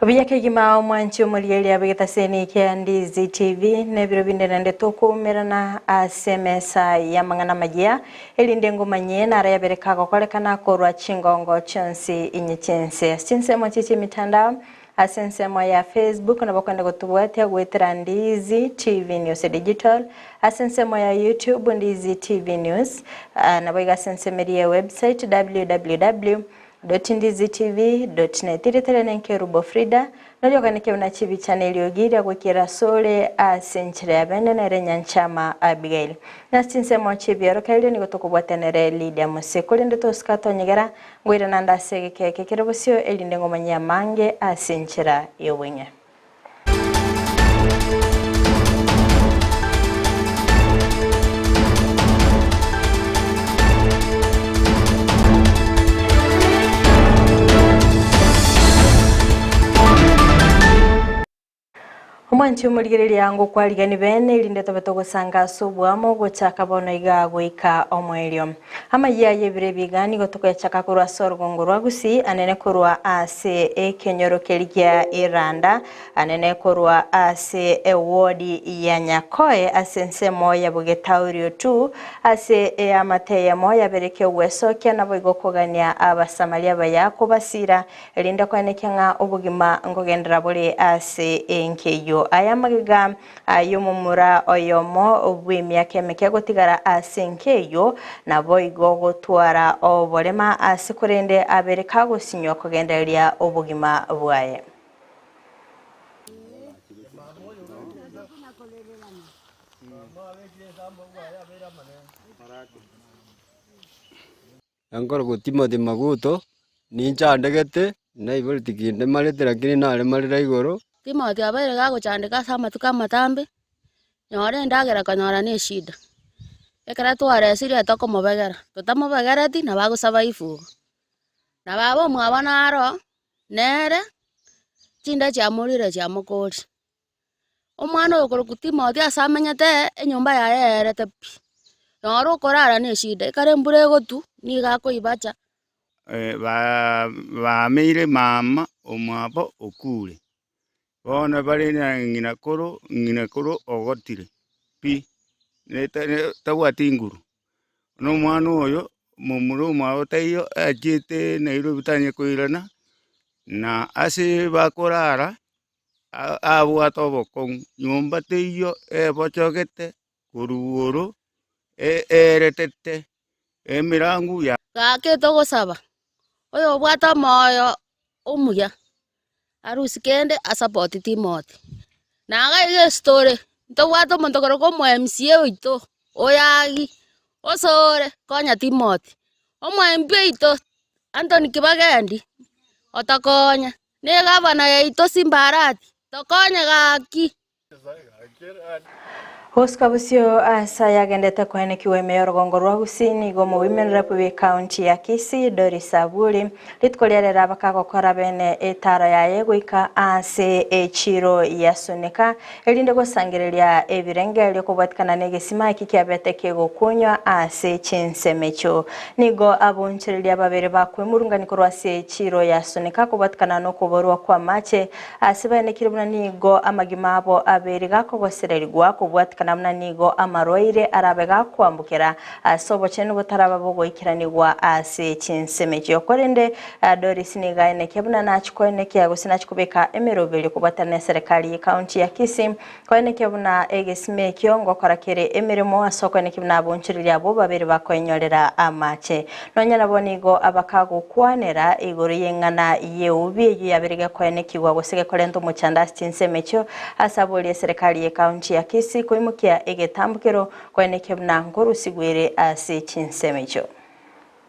Buya kegima omwanchi omorigereria abe getaseni kia Ndizi TV nebiro binde naende tokoumerana ase emesa y'amang'ana amayia erinde ngomanyie naro yabere kagokorekana korwa chingongo chionsi inye chiense ase chinsemo chie chiemitandao ase ensemo ya Facebook nabo okoenda gotobwatia goetera Ndizi TV News Digital ase ensemo ya YouTube Ndizi TV News nabo iga ase ensemo eria ya website www. Ndizitv.net Ritere nenkerubo Frida, noriogane buna chibicha na eriogi ria goikera asore ase enchera ya bene nere Nyanchama Abigail. Nase chinsemo chi'ebiorokererio nigo tokobwatanere Lydia Mose. Korende tosika tonyegera, ngoirana ande ase egeka eke kere bosio erinde ngomanyie amange ase enchera y'obweng'e. Omwanchi omorigereria ngokwarigani bene erinde tobe togosanga ase oboamo gochaka bono iga goika omoerio. Amayia y'ebiro ebiga nigo tokoyachaka korwa ase orogongo rwa Gusii anene korwa ase ekenyoro keria gia Iranda anene korwa ase ewodi ya Nyakoe ase ensemo ya Bogetaurio 2 ase eamate eyemo yabereke ogwesokia naboigo kogania Abasamaria abaya kobasira Erinde koenekia ng'a obogima nkogenderera bore ase enka eyio. Aya amagega y'omomura oyomo bw'emiaka emeke gotigara ase enka eyio, naboigo gotwara oborema ase korende abere kagosinywa kogendereria obogima bwaye. Nkorokwa Timothy Maguto, ninchandegete, naiboreti kinde marete lakini naremarire igoro. Timothy abeire gagochandeka ase amatuko amatambe, nyora endagera konyora ne eshida. Ekero twaresirie tokomobegera, totamobegereti nabo agosaba ifugo. Na baba omwabo naro, nere, chinda chiamorire chiamokoria. Omwana oyo okorokwa Timothy ase amenyete, enyomba yaye yaerete pi, noro okorara na eshida, ekero embura egotwa, nigo akoibacha. Baameire mama omwabo okure, bono bare na ng'ina koro, ng'ina koro ogotire pi, tabwati nguru. Na omwana oyo, momura omwabo taiyo achiete Nairobi tanyare koirana, na ase bakorara. abwate obokong'u, nyomba teiyo ebochogete korwa igoro eeretete emirango ya. Gaki togosaba, oyobwate omoyo omuya, arusie kende asapoti Timothy. Na iga iga esitore, ntobwate omonto okorokwa omo MCA oito, oyagi, osore konya Timothy. Omo MP oito, Anthony Kibagendi, otokonye. Negavana yaito Simbarati, tokonye gaki. Oscar Bosio ase ayagendete koenekiwa ime y'orogongo rwa Gusii nigo omo Women Rep bw'ecounty ya Kisii Doris Aburi rituko ria rero abakagokora bene etaro yaye goika ase echiro ya Suneka erinde gosangereria ebirengererio kobwatikana negesima eki kiabete kegokunywa ase chinsemecho. Nigo abonchoreria babere bakwemurungania korwa ase chiiro ya Sunika kobwatikana nokoborwa kw'amache ase baenekire buna nigo amagima abo abere gakogosererigwa kobwatikana buna nigo amarwaire arabe gakwambokera ase obochenu botaraba bogoikeranigwa ase chinsemechio. Korende Doris nigo aenekia buna nachia koenekia gose nachia kobeka emeroberio kobwatana neserekari y'ecounty ya Kisii Koenekia buna egesima ekio ngokora kere emeremo ase okoenekia buna abonchoreria abwo babere bakoenyorera amache. Nonya nabo nigo abakagokwanera igoro y'eng'ana y'eubi eyio yabere gekoenekigwa gose gekorenta omochando ase chinsemo echio ase aboria eserekari y'ecounty ya Kisii koimokia egetambokero koenekia buna nkorusigwa ere ase chinsemo echio.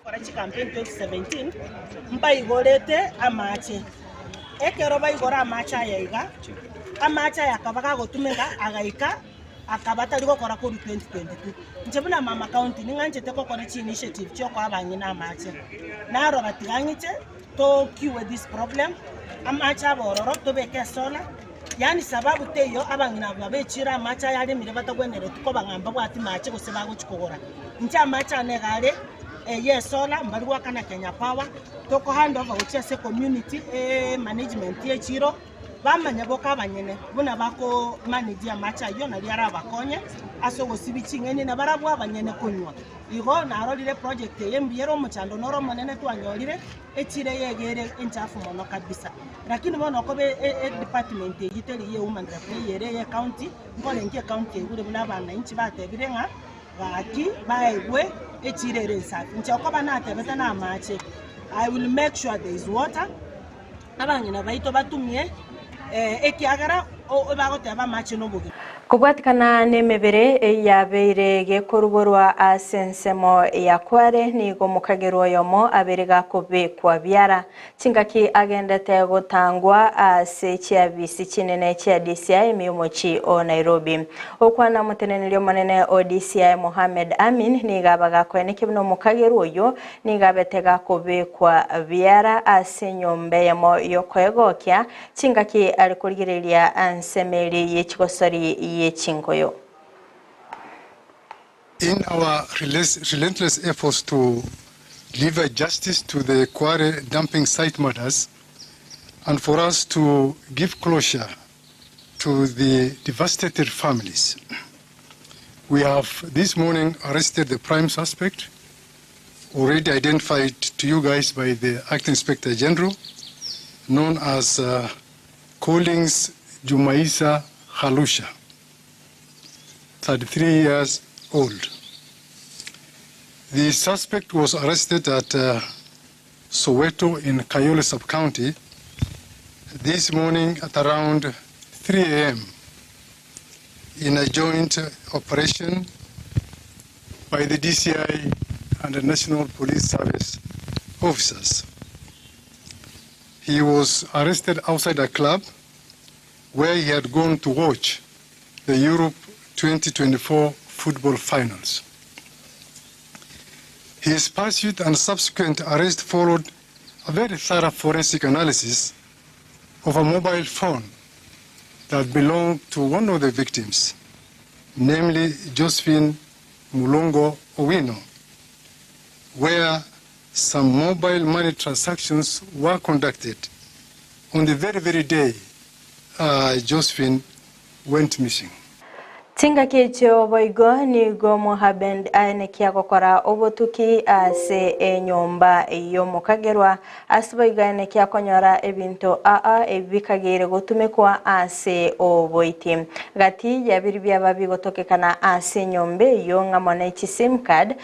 Gokora chikampeni 2017 mbaigorete amache. Ekero baigora amache aya iga, amache aya akaba gagotumeka agaika akaba tari gokora korwa 2022. Inche buna mama county ning'anchete gokora chi initiative chiokoa abang'ina amache. Narora tiga ng'iche to cure this problem, amache abe ororo tobeke esolar, yaani sababu teiyo abang'ina aba bechire amache aya aremire batagwenereti koba ng'a mbabwati mache gose bagochi kogora. Inche amache ane iga are. Eye esolar mbari goakana Kenya Power, toko hand over gochia ase ecommunity emanagement ya echiro, bamanye boka abanyene buna bako manage amache ayio nario arabakonye ase ogosibia ching'eni na barabwo abanyene konywa. Igo narorire eproject eye mbuya ere omochando noro omonene twanyorire, echiro eye iga ere enchafu mono kabisa. Lakini bono okoba edepartment eyio teri ya ewoman rep eye ere eye ecounty, nkorengia ecounty eigure buna abananchi batebire ng'a Gaki baegwe echiira ere ensafi. Inche okoba natebete namache, I will make sure there is water, abang'ina baito batumie ekiagera bagoteba amache nobogima. Kobwatikana nemebere eyabeire gekoruborwa ase ensemo ya Kware, nigo omokagerwa oyomo abeire gakobekwa biara. Chingaki agendete gotangwa ase chiabisi chinene chia DCI ime y'omochie o Nairobi. Okwana omoteneneri omonene o DCI Mohamed Amin nigo abagakoenekia buna omokagerwa oyio nigo abete gakobekwa biara ase enyomba eyemo y'okoegokia chingaki are korigereria nsemeri ye chigosori ye chinkoyo. In our relentless efforts to deliver justice to the Kware dumping site murders and for us to give closure to the devastated families, we have this morning arrested the prime suspect, already identified to you guys by the Acting Inspector General, known as uh, Collins Jumaisa Halusha. 33 years old. The suspect was arrested at uh, Soweto in Kayole sub-county this morning at around 3 a.m. in a joint operation by the DCI and the National Police Service officers. He was arrested outside a club where he had gone to watch the Europe 2024 football finals. His pursuit and subsequent arrest followed a very thorough forensic analysis of a mobile phone that belonged to one of the victims, namely Josephine Mulongo Owino, where some mobile money transactions were conducted on the very, very day uh, Josephine went missing. Chingaki echio boigo nigo Mohamed aenekia gokora obotuki ase enyomba y'omokagerwa, ase boigo aenekia konyora ebinto aa ebikageire gotumekwa ase oboiti. Gati ya biria biaba bigotokekana ase enyomba eyio ng'amo ne chisim card,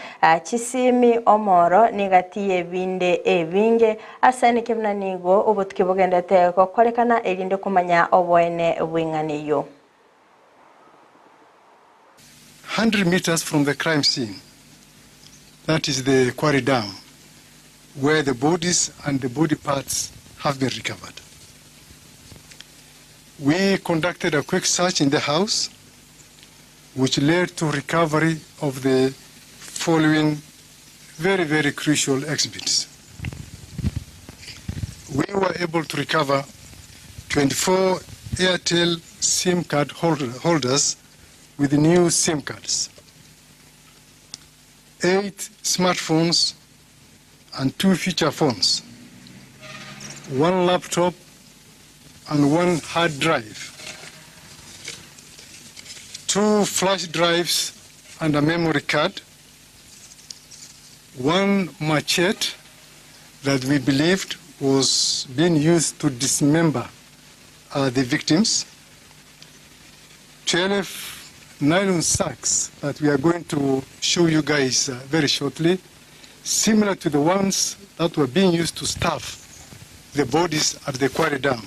chisimi, omoro, negati y'ebinde ebinge. Ase aenekia buna nigo obotuki bogendete gokorekana erinde komanya oboene bw'eng'ana eyio. 100 meters from the crime scene, that is the quarry dam, where the bodies and the body parts have been recovered. We conducted a quick search in the house, which led to recovery of the following very, very crucial exhibits. We were able to recover 24 Airtel SIM card holders with new SIM cards, 8 smartphones and 2 feature phones, 1 laptop and 1 hard drive, 2 flash drives and a memory card, 1 machete that we believed was being used to dismember the victims, 12 nylon sacks that we are going to show you guys very shortly, similar to the ones that were being used to stuff the bodies at the quarry dam.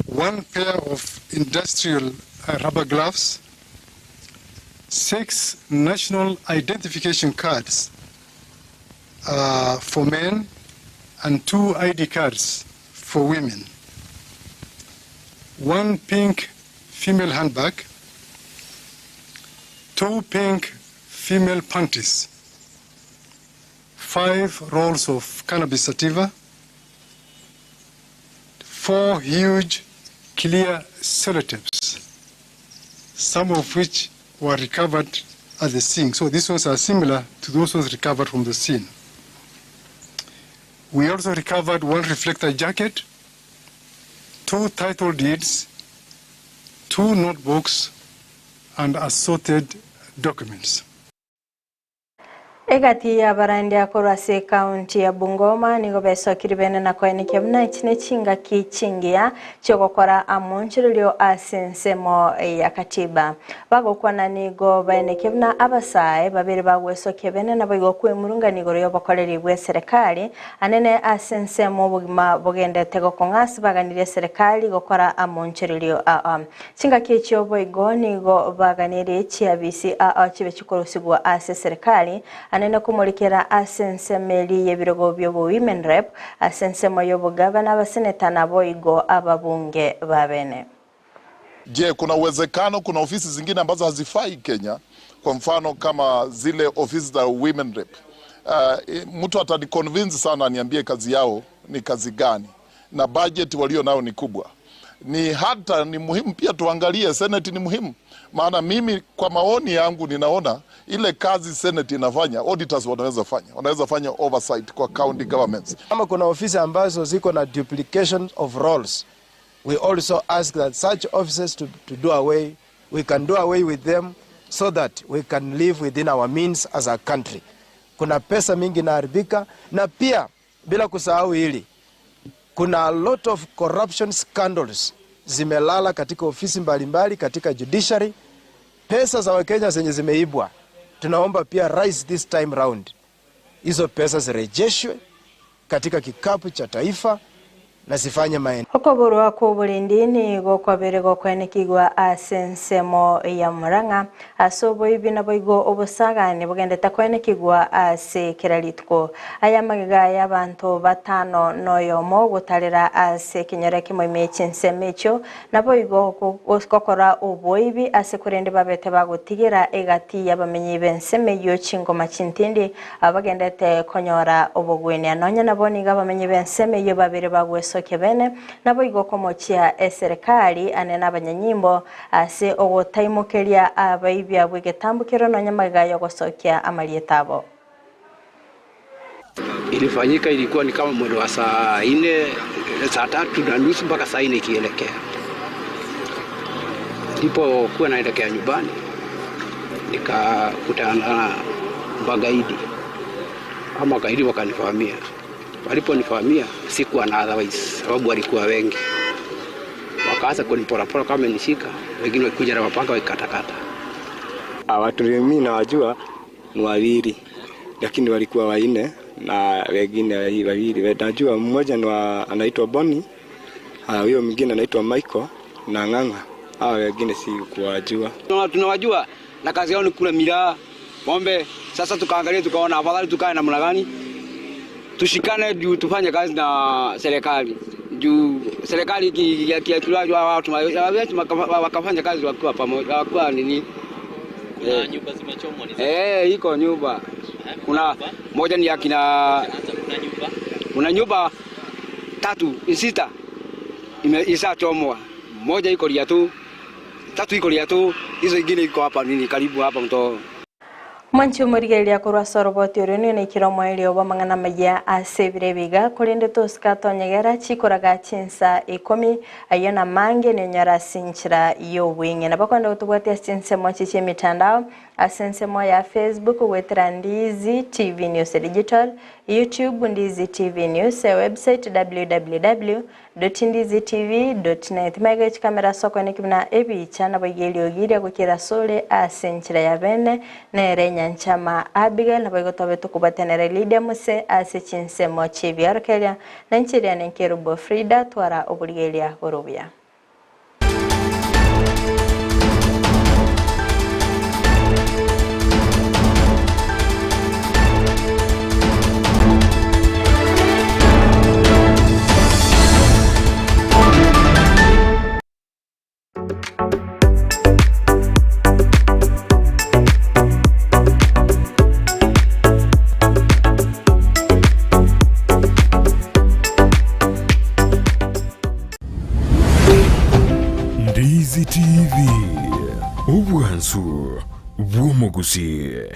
1 pair of industrial rubber gloves, 6 national identification cards for men and 2 ID cards for women, 1 pink female handbag, 2 pink female panties, 5 rolls of cannabis sativa, 4 huge clear sellotapes, some of which were recovered at the scene. So these ones are similar to those ones recovered from the scene. We also recovered one reflector jacket, two title deeds, two notebooks, and assorted documents. Egati y'abarandia korwa ase ekaunti ya Bungoma nigo besokire bene na koenekia buna echi nechingaki chingiya chiogokora amonchererio ase ensemo ya katiba. Bagokwana nigo baenekia buna abasae babere bagwesokia bene naboigo kwemurungania igoro y'obokoreri bw'eserekari anene ase ensemo obogima bogendete gokong'a ase baganirie eserekari gokora amonchererio aa. Chingaki echio boigo nigo baganirie chiabisi aa chibe chikorosigwa ase eserekari anene komorikera ase ensemo eria y'ebirogo bi'obo-women rep, ase ensemo y'obogavana, abaseneta naboigo ababunge babene. Je, kuna uwezekano kuna ofisi zingine ambazo hazifai Kenya, kwa mfano kama zile ofisi za women rep? Uh, mtu ataniconvince sana aniambie kazi yao ni kazi gani na budget walio nayo ni kubwa. Ni hata ni muhimu pia tuangalie Senate ni muhimu, maana mimi kwa maoni yangu ninaona ile kazi Senate inafanya auditors wanaweza fanya, wanaweza fanya oversight kwa county governments. Kama kuna ofisi ambazo ziko na duplication of roles, we also ask that such offices to, to do away, we can do away with them so that we can live within our means as a country. Kuna pesa mingi inaharibika, na pia bila kusahau hili, kuna a lot of corruption scandals zimelala katika ofisi mbalimbali katika judiciary, pesa za Wakenya zenye zimeibwa. Tunaomba pia rais this time round hizo pesa zirejeshwe katika kikapu cha taifa na zifanye maendeleo. Okoborwa kwa oborendi nigo kwabere gokwenekigwa ase ensemo ya Murang'a ase oboibi naboigo obosagani bogendete kwenekigwa ase kera rituko. Aya amagega ya abanto batano noyomo gotarera ase ekenyoro ekemo ime chinsemo echio naboigo gokora oboibi ase korende babete bagotigera egati y'abamenyi b'ensemo eyio chingoma chintindi abagendete konyora obogwenia. Nonya nabo nigo abamenyi b'ensemo eyio babere bagwesokia bene naboigo komochia eserekari ane n'abanyanyimbo ase ogotaimokeria abaibi abwo egetambukero nonya magega yogosokia amarieta abo. Ilifanyika ilikuwa ni kama mwendo wa saa nne, saa tatu na nusu mpaka saa nne ikielekea, ndipo kuwa naelekea nyumbani nikakutana na magaidi ama magaidi wakanifahamia. Waliponifahamia sikuwa na otherwise, sababu walikuwa wengi, wakaanza kuniporapora kama nishika, wengine walikuja na mapanga wakatakata. Watu mimi nawajua ni wawili, lakini walikuwa wanne na wengine wawili. Najua mmoja ni anaitwa Boni, huyo mwingine anaitwa Michael na Ng'ang'a. Hao wengine si kuwajua. Tunawajua na kazi yao ni kula miraa, pombe. Sasa tukaangalia tukaona afadhali tukae namna gani, tushikane juu tufanye kazi na serikali juu serikali ikiachiliwa watu wakafanya kazi wakiwa pamoja, wakiwa nini. Kuna nyumba zimechomwa ni Eh, iko nyumba. Kuna moja ni akina kuna nyumba kuna nyumba tatu sita ishachomwa, moja iko Riatu, tatu iko Riatu, hizo ingine iko hapa nini karibu hapa mto Mwanchi omorigereria korwa ase oroboti orio nigo naikire omoerio bw'amang'ana amaya ase ebiro ebiga korende tosika tonyegera chikoraga chinsa ikomi ayio na mange nionyora ase enchera ya obweng'e. Nabo kwenda gotobwatia ase chinsemo echi chia emitandao ase ensemo ya Facebook goetera Ndizi TV News Digital, YouTube Ndizi TV News, website www.ndizitv.net. Maiga echikamera ase okoeneki buna ebicha nabo iga eriogi riria gokera asore ase enchera ya bene nere Nyanchama Abigail nabo igo tobe tokobwatanera Lydia Muse ase chinsemo chi'ebiarokereria na enchera yane Nkerubo Frida twara oborigereria bore obuya. Ndizi TV, obwansu Bw'omogusii.